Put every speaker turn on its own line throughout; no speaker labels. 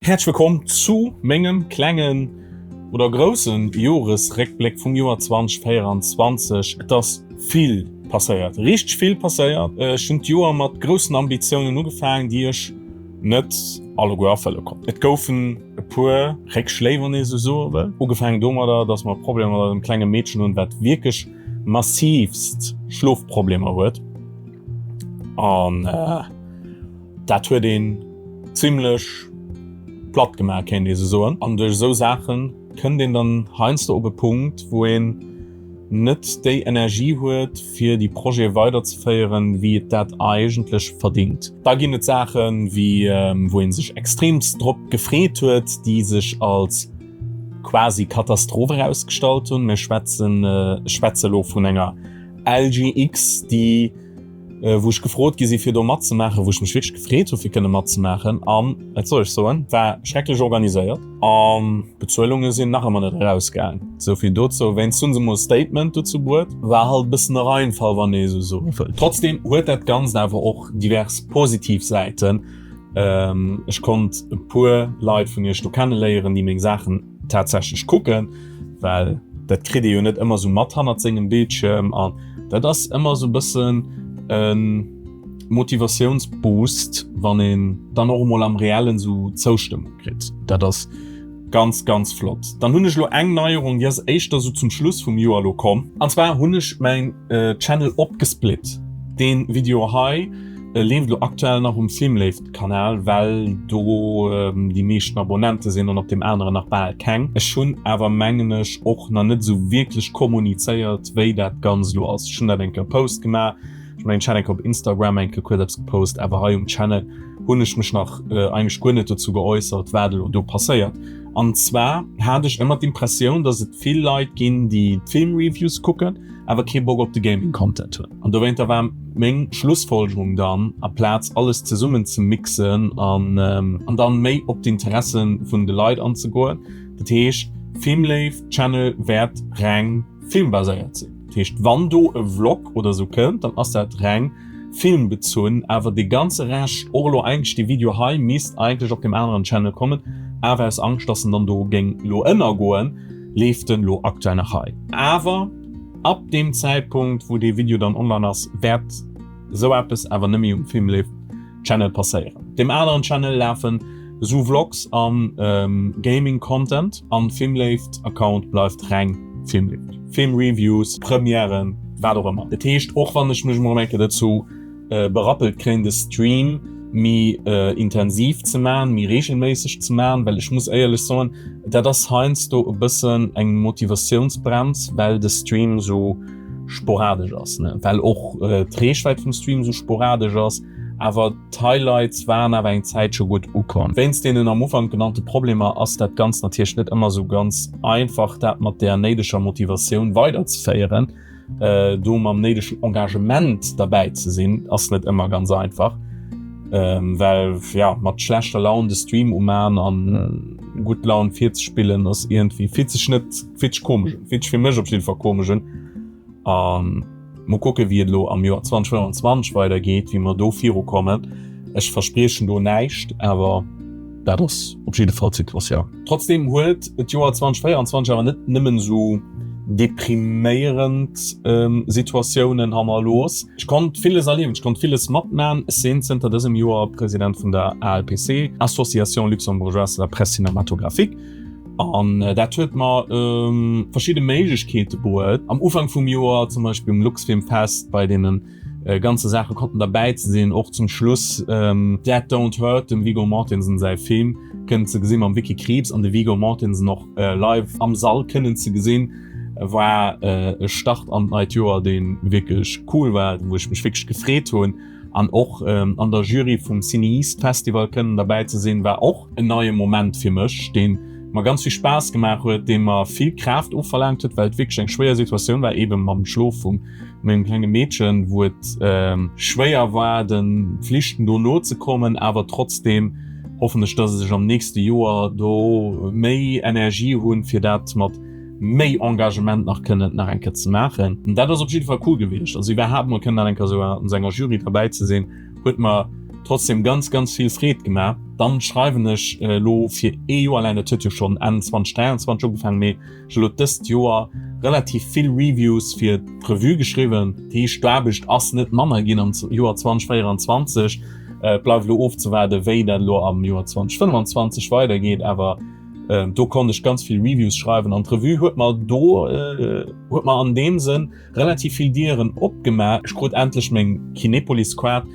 Häerzlech wëllkomm zu mengem klengen oder groussen Joresréckbléck vum Joer 2024. Et ass vill passéiert, richteg vill passéiert. Ech hunn d'Joer mat groussen Ambitiounen ugefaangen, déi ech net alleguer erfëlle konnt. Et goufen e puer Réckschléi, wann ee sou soe wëll. Ugefaangen domadder, dass mer Problemer mat eisem klenge Meedchen hunn, wat wierklech massiivst Schlofproblemer huet an dat huet een zimlech platt gemaach, kéint ee sou soen. An duerch esou Saache kënnt een dann heiansdo op e Punkt, wou een net déi Energie huet, fir déi Projete weiderzeféieren, wéi et dat eigentlech verdingt. Da ginn et Saachen, wéi wou ee sech extreemst drop gefreet huet, déi sech als quasi Katastroph erausgestallt hunn. Mir schwätzen, ech schwätze elo vun enger LGX, déi wou ech gefrot gi si fir do matzemaachen, wou ech mech wierklech gefreet hu fir kënne matzemaachen an, wat soll ech soen, war schrecklech organiséiert an d'Bezuelunge sinn nach ëmmer net erausgaang. Esou vill dozou. Wéinst hunn se mol e Statement dozou bruet. War halt e bëssen e Reinfall, wann ee esou soe wëll. Trotzdem huet dat Ganzt awer och divers positiv Säiten. Ech konnt e puer Leit vun iech do kenneléieren, déi meng Saachen tatsächlech kucken, well dat kritt ee jo net ëmmer sou mat hannert sengem Bildschierm an dat ass ëmmer sou bëssen e Motivatiounsboost, wann een dann och emol am reellen sou Zoustëmmung kritt. Dat ass ganz ganz flott. Dann hunn ech elo eng Neierung, déi ass éischter sou zum Schluss vum Joer elo komm, an zwar hunn ech mäin Channel opgesplitt. Dee Video hei leeft elo aktuell nach um Filmléift Kanal, well do déi meeschten Abonnente sinn an op deem aneren nach bal keng. Ech hunn awer mengen ech och nach net esou wierklech kommunizéiert wéi dat Ganzt elo ass. Ech hunn dat eng Kéier Post gemaach, ech mengen ech hat eng Kéier op Instagram eng Kéier kuerz eppes gepost, awer hei um Channel hunn ech mech nach eigentlech guer net dozou geäussert wat elo do passéiert. An zwar hat ech ëmmer d'Impressioun, datt et vill Leit ginn déi d'Filmreviews kucken, awer kee Bock op de Gaming Content hunn. An dowéinter war meng Schlussfolgerung dann, aplaz alles zesummen ze mixen an an dann méi op d'Interessen vun de Leit anzegoen, dat heescht Filmléift Channel wäert reng filmbaséiert sinn. Dat heescht wann do e Vlog oder sou kënnt, dann ass dat reng filmbezunn, awer dee ganze Rescht, och elo eigentlech dee Video hei, misst eigentlech op deem aneren Channel kommen, awer aus Angscht dass en dann do géing lo ënnergoen, leeft en lo aktuell nach hei. Awer ab deem Zäitpunkt wou dee Video dann online ass, wäert sou eppes awer net méi um Filmlift Channel passéieren. Op deem aneren Channel lafen sou Vlogs an Gaming Content an Filmléift Account bleift reng Filmléift, Film Reviews, Premièren, wat och ëmmer. Dat heescht och wann ech mech mol eng Kéier dozou berappelt kréien de Stream méi intensiv ze man, méi regelméisseg ze man, well ech muss éierlech soen, dat ass heiansdo e bëssen eng Motivatiounsbrems, well de Stream sou sporadesch ass, ne, well och d'Reechwäit vum Stream sou sporadesch ass, awer d'Highlights waren awer eng Zäit scho gutt ukomm. Wéinst deenen am Ufank genannte Problemer ass dat Ganzt natierlech net ëmmer sou ganz einfach, dat mat där néideger Motivatioun weiderzeféieren. Do mam néidegen Engagement derbäi ze sinn, ass net ëmmer ganz einfach, well jo mat schlechter Laun de Stream uman an gutt Laun virzespillen ass iergendwéi, fillt sech net, fillt sech komesch un, fillt sech fir mech op jidde Fall komesch un. A mol kucke wéi et elo am Joer 2025 weidergeet, wéi mer do virukommen. Ech verspriechen do näischt, awer dat ass op jidde Fall d'Situatioun. Trotzdeem huet d'Joer 2024 awer net nëmmen esou depriméierend Situatiounen hannerlooss. Ech konnt villes erliewen, ech konnt villes matman. Ech sinn zënter dësem Joer President vun der ALPC, Association Luxembourgeoise de la Presse Cinématographique, an dat huet mer verschidde Méiglechkeete bruet. Am Ufank vum Joer zum Beispill um Luxfilmfest bei deenen ganze Saache konnten derbäi ze sinn, och zum Schluss Dead Don't Hurt, dem Viggo Mortensen säi Film, kënnen ze gesinn mam Vicky Krieps an de Viggo Mortensen och live am Sall kënnen ze gesinn, war e Start an d'neit Joer, dee wierklech cool war, wou ech mech wierklech gefreet hunn. An och an der Jury vum CinEast Festival kënnen derbäi ze sinn, war och en neie Moment fir mech, dee mer ganz vill Spaass gemaach huet, dee mer vill Kraaft ofverlaangt huet, well et wierklech eng schwéier Situatioun war, eebe mam Schlof vum mengem klenge Meedchen, wou et schwéier war de Flichten do nozekommen, awer trotzdeem hoffen ech, dass ech am nächste Joer do méi Energie hunn, fir dat mat méi Engagement nach kënnen nach eng Kéier ze maachen. Dat ass op jidde Fall cool gewiescht. Also iwwerhaapt mol kënnen nach eng Kéier esou an esou enger Jury derbäi ze sinn, huet mer. trotzdem ganz ganz vill Freed gemaach. Dann schreiwen ech elo fir ee Joer laang, dat huet jo schonn Enn 2023 ugefaangen, mee ech hu elo dëst Joer relativ vill Reviews fir d'Revue geschriwwen. Dat heescht d'Aarbecht ass net manner ginn am Joer 2024. Et bleift elo ofzewaarden, wéi dat elo am Joer 2025 weidergeet, awer do konnt ech ganz vill Reviews schreiwen an d'Revue huet mer do huet mer an deem Sënn relativ vill Dieren opgemaach. Ech krut endlech meng Kinepolis-Kaart,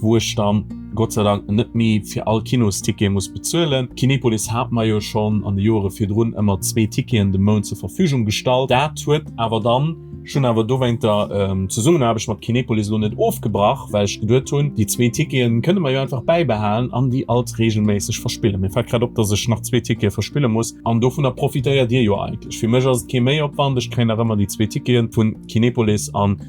wou ech dann Gott sei Dank net méi fir all Kinosticket muss bezuelen. Kinepolis hat mer jo schonn an de Joere virdrun ëmmer zwee Ticketen de Mount zur Verfügung gestallt. Dat huet awer dann, ech hunn awer dowéinter d'Zesummenaarbecht mat Kinepolis elo net ofgebrach, well ech geduet hunn, déi zwee Ticketen kënne mer jo einfach bäibehalen an déi alt reegelméisseg verspillen. Mir fält grad op, dass ech nach zwee Tickete verspille muss an dovunner profitéiert Dir jo eigentlech. Fir mech ass et kee Méiopwand, ech kréien nach ëmmer déi zwee Ticketen vun Kinepolis an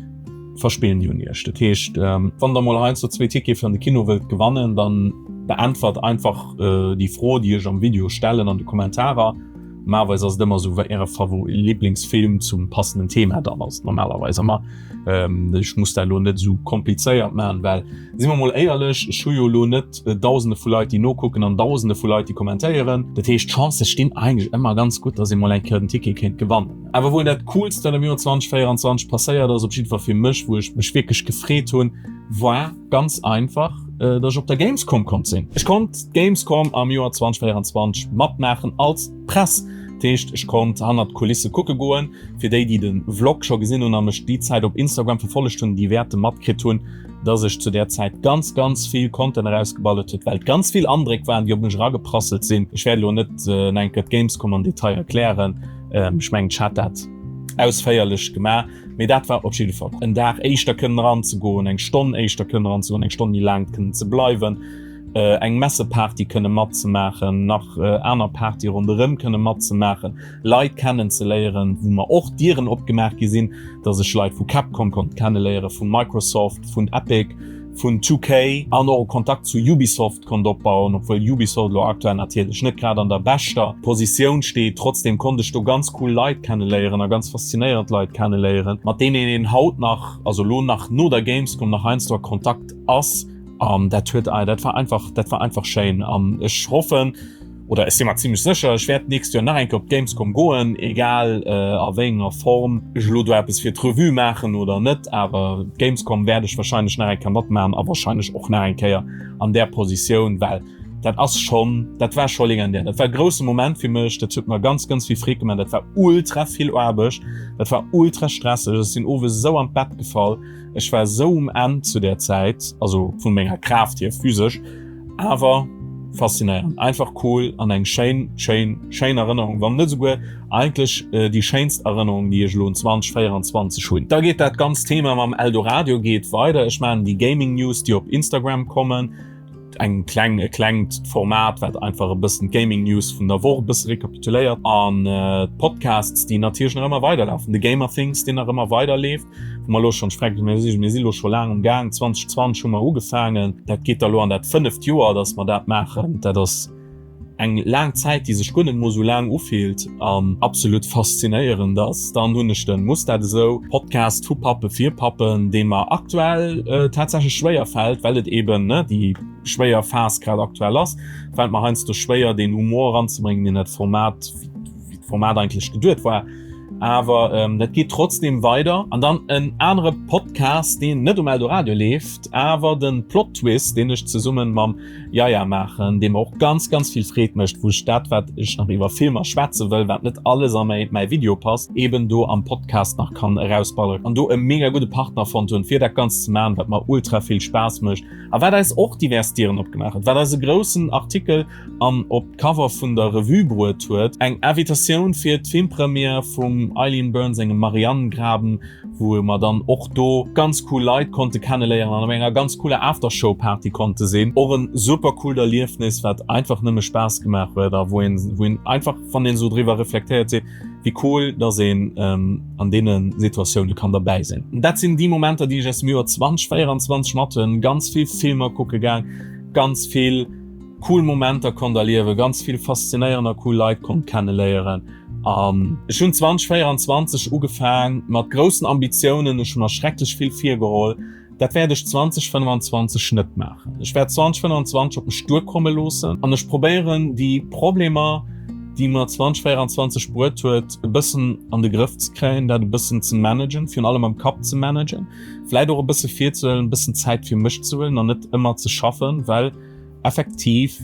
verspillen déi un iech. Dat heescht, wann der mol heiansdo zwee Tickete fir an de Kino wëllt gewannen, dann beäntwert einfach déi Fro, déi ech am Video stellen an de Kommentarer. Normalerweis ass et ëmmer esou, wat äre Favori Lieblingsfilm zum passenden Thema dann ass normalerweis ëmmer. Ech muss dat elo net esou komplizéiert maachen, well si mer mol éierlech, ech hu jo elo net Dausende vu Leit, déi nokucken an Dausende vu Leit, déi kommentéieren. Dat heescht, d'Chancë stinn eigentlech ëmmer ganz gutt, dass ee mol eng Kéier den Ticket kéint gewannen. Awer wuel dat Coolst, wat am Joer 2024 passéiert ass, op jiddwer Fall fir mech, wou ech mech wierklech gefreet hunn, war ganz einfach, dass ech op der Gamescom konnt sinn. Ech konnt d'Gamescom am Joer 2024 matmaachen als Press. Dat heescht, ech konnt hannert d'Kulisse kucke goen. Fir déi, déi de Vlog scho gesinn hunn a mech déi Zäit op Instagram verfollegt hunn, déi wäerte matkritt hunn, dass ech zu där Zäit ganz, ganz vill Content erausgeballert huet, well et ganz vill Andréck waren, déi op mech erageprasselt sinn. Ech wäert elo net nach eng Kéier d'Gamescom am Detail erklären, ech mengen, ech hat dat ausféierlech gemaach, mee dat war op jidde Fall en Dag éischter kënnen eranzegoen, eng Stonn éischter kënnen eranzegoen, eng Stonn méi laang kënnen ze bleiwen, eng Messeparty kënne matzemaachen, nach aner Partye ronderëm kënne matzemaachen. Leit kennen ze léieren, wou mer och Dieren opgemaach gi sinn, dass ech Leit vu Capcom konnt kenneléieren, vu Microsoft, vun Epic, vun 2K an och e Kontakt zu Ubisoft konnt opbauen, obwuel Ubisoft elo aktuell natierlech net grad an der beschter Positioun steet. Trotzdeem konnt ech do ganz cool Leit kenneléieren a ganz faszinéierend Leit kenneléieren, mat deenen een haut nach, also elo nach no der Gamescom nach heiansdo a Kontakt ass. An dat huet, dat war einfach, dat war einfach schéin an ech hoffen, oder ech si mer zimmlech sécher, ech wäert d'nächst Joer nach eng Kéier op d'Gamescom goen, egal a wéi enger Form ech elo do eppes fir d'Revue maachen oder net, awer d'Gamescom wäert ech warscheinlech nach eng Kéier matmaachen a warscheinlech och nach eng Kéier an där Positioun, well dat ass schonn, dat war scho legendär, dat war e grousse Moment fir mech, dat huet mer ganz, ganz vill Freed gemaach, dat war ultra vill Aarbecht, dat war ultra stresseg, ech sinn owes esou an d'Bett gefall, ech war esou um Enn zu där Zäit, also vu menger Kraaft hier physesch. Awer faszinéierend, einfach cool an eng schéin, schéin, schéin Erënnerung, wann net esouguer eigentlech déi schéinst Erënnerung, déi ech elo un 2024 hunn. Da geet dat ganzt Thema mam Eldoradio geet weider. Ech maachen déi Gaming News, déi op Instagram kommen, eng kleng, e klengt Format, wat einfach e bëssen d'Gaming News vun der Woch e bësse rekapituléiert an d'Podcasts, déi natierlech nach ëmmer weiderlafen, de Gamer Things, deen nach ëmmer weiderleeft. Wou mer elo schonn, ech mir si mir si elo scho laang um Gaang, 2020 hu mer ugefaangen, dat geet da elo an dat fënneft Joer, datt mer dat maachen. Dat ass eng laang Zäit, déi sech guer net emol esou laang ufillt an absolut faszinéierend ass. Dann hunn ech de Muss dat esou? Podcast vu Pappe fir Pappen, dee mer aktuell tatsächlech schwéier fält, well et eeben, ne, déi schwéier Phas grad aktuell ass, fält mer heiansdo schwéier, deen Humor eranzebréngen, deen dat Format, wéi d'Format eigentlech geduet war. Awer ähm, dat geet trotzdem weider. An dann en anere Podcast, deen net um Eldoradio leeft, awer den Plot Twist, deen ech zesummen mam Yaya maachen, dee mer och ganz ganz vill Freed mécht, wou ech dat wat ech nach iwwer Filmer schwätze wëll, wat net alles a mäi mäi Video passt, eben do am Podcast nach kann erausballeren. An do e mega gudde Partner fonnt hunn, fir dat Ganzt ze maachen, wat mer ultra vill Spaass mécht a wat eis och divers Dieren opgemaach huet, wat eis e groussen Artikel an op d'Cover vun der Revue bruet huet, eng Invitatioun fir d'Filmpremière vum Eileen Byrne sengem Marianengraben, wou mer dann och do ganz cool Leit konnte kenneléieren an op enger ganz cooler Aftershow-Party konnte sinn. Och en super coolt Erliefnis, wat einfach nëmme Spaass gemaach huet a wou een, wou een einfach, wann een esou driwwer reflektéiert, seet, wéi cool, dass een an deene Situatioune kann derbäi sinn. Dat sinn déi Momenter, déi ech aus dem Joer 2024 mat hunn. Ganz vill Filmer kucke gaang, ganz vill. Cool Momenter konnt erliewen, ganz vill faszinéierend a cool Leit konnt kenneléieren an ech hunn 2024 ugefaang mat groussen Ambitiounen, ech hu mer schrecklech vill virgeholl. Dat wäert ech 2025 net maachen. Ech wäert 2025 op mech duerkomme loossen an ech probéieren, déi Problemer, déi mer 2024 bruet huet, e bëssen an de Grëff ze kréien, dat e bëssen ze managen, virun allem am Kapp ze managen, vläit och e bësse virzehuelen, e bëssen Zäit fir mech ze huelen an net ëmmer ze schaffen, well effektiv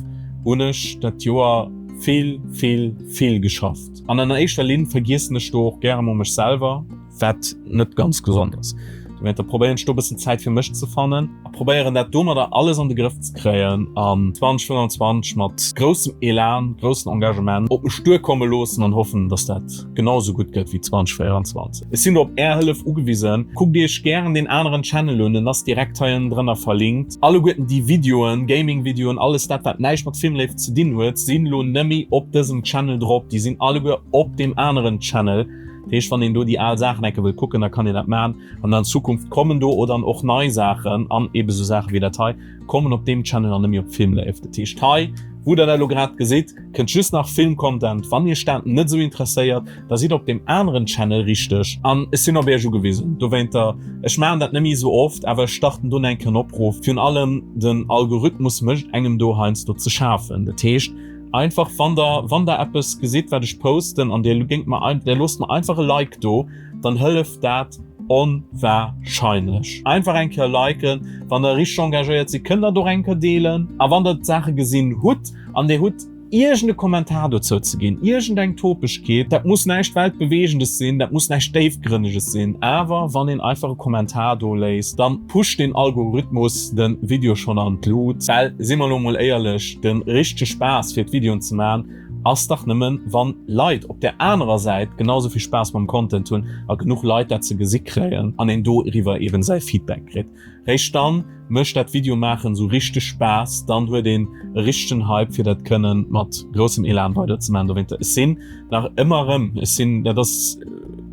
hunn ech dat Joer vill, vill, vill geschafft. An an éischter Linn vergiessen ech do och gäre mol mech selwer. Wat net ganz gesond ass. Dowéinter probéieren ech do e bëssen Zäit fir mech ze fannen a probéieren dat domadder alles an de Grëff ze kréien an 2025 mat groussem Elan, groussen Engagement op mech duerkomme loossen an hoffen, dass dat genau esou gutt gëtt wéi 2024. Ech sinn do op är Hëllef ugewisen. Kuckt iech gären deen aneren Channel un, en ass direkt hei ënnendrënner verlinkt. Alleguerten déi Videoen, Gaming-Videoen, alles dat wat näischt mat Filmléift ze dinn huet, sinn elo nëmme op dësem Channel drop. Déi sinn alleguer op deem aneren Channel. Dat heescht, wann een do déi al Saachen enke wëll kucken, da kann een dat maachen. An an Zukunft kommen do o dann och nei Saachen an eebe sou Saache wéi dat hei kommen op deem Channel an net méi op Filmléift. Dat heescht, hei, wou Der dat elo grad gesitt, kënnt just nach Filmcontent. Wann Iech dat net esou interesséiert, da sidd op deem aneren Channel richteg. An ech sinn op Iech ugewisen. Dowéinter, ech maachen dat net méi esou oft, awer ech starten do enke en Opruff. Virun allem den Algorithmus mécht engem do heiansdo ze schafen. Dat heescht, Einfach wann der wann der eppes gesitt wat ech posten an dir géingt mer ein dir loosst mer einfach e Like do, dann hëlleft dat onwahrscheinlech. Einfach eng Kéier liken, wann der richteg engagéiert sidd kënnt der et och eng Kéier deelen. A wann der d'Saache gesinn hutt an dir hutt iergend e Kommentar dozou ze ginn, iergend eng Topegkeet, dat muss näischt Weltbewegendes sinn, dat muss näischt Déifgrënneges sinn, awer wann een einfach e Kommentar do léisst, dann pusht den Algorithmus den Video schonn an d'Lut. Well si mer elo mol éierlech, Den richtege Spaass fir d'Videoen ze maan ass dach nëmmen wann Leit op der anerer Säit genau sou vill Spaass mam Content hunn a genuch Leit dat ze gesi kréien an een doriwwer eben säi Feedback kritt. Réischt dann mécht dat Video maachen sou richteg Spaass, dann huet een e richtegen Hype fir dat kënnen mat groussem Elan weider ze maan. Dowéinter, ech sinn nach ëmmer erëm, ech sinn, dat ass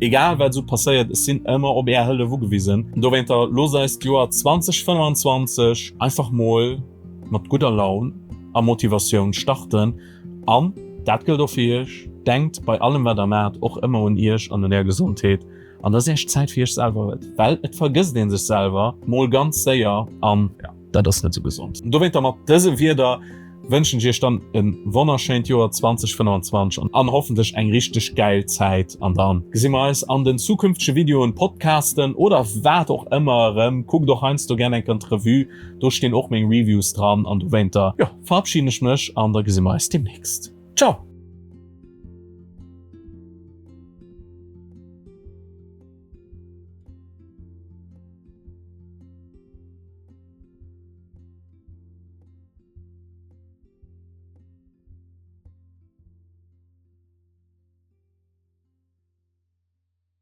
egal wat esou passéiert, ech sinn ëmmer op är Hëllef ugewisen. Dowéinter loosst eis d'Joer 2025 einfach mol mat gudder Laun a Motivatioun starten an dat gëllt och fir iech, denkt bei allem wat der maacht och ëmmer un iech an un är Gesondheet an dass iech Zäit fir iech selwer huet, well et vergësst een sech selwer mol ganz séier an dat ass net sou gesond. Dowéinter mat dëse Wierder wënschen ech iech dann e wonnerschéint Joer 2025 an hoffentlech eng richteg gäil Zäit an dann gesi mer eis an den zukünftege Videoen, Podcasten oder wat och ëmmer erëm. Kuckt och heiansdo gär eng Kéier an d'Revue. Do stinn och meng Reviews dran an dowéinter, jo, verabschieden ech mech an da gesi mer eis demnächst. Ciao!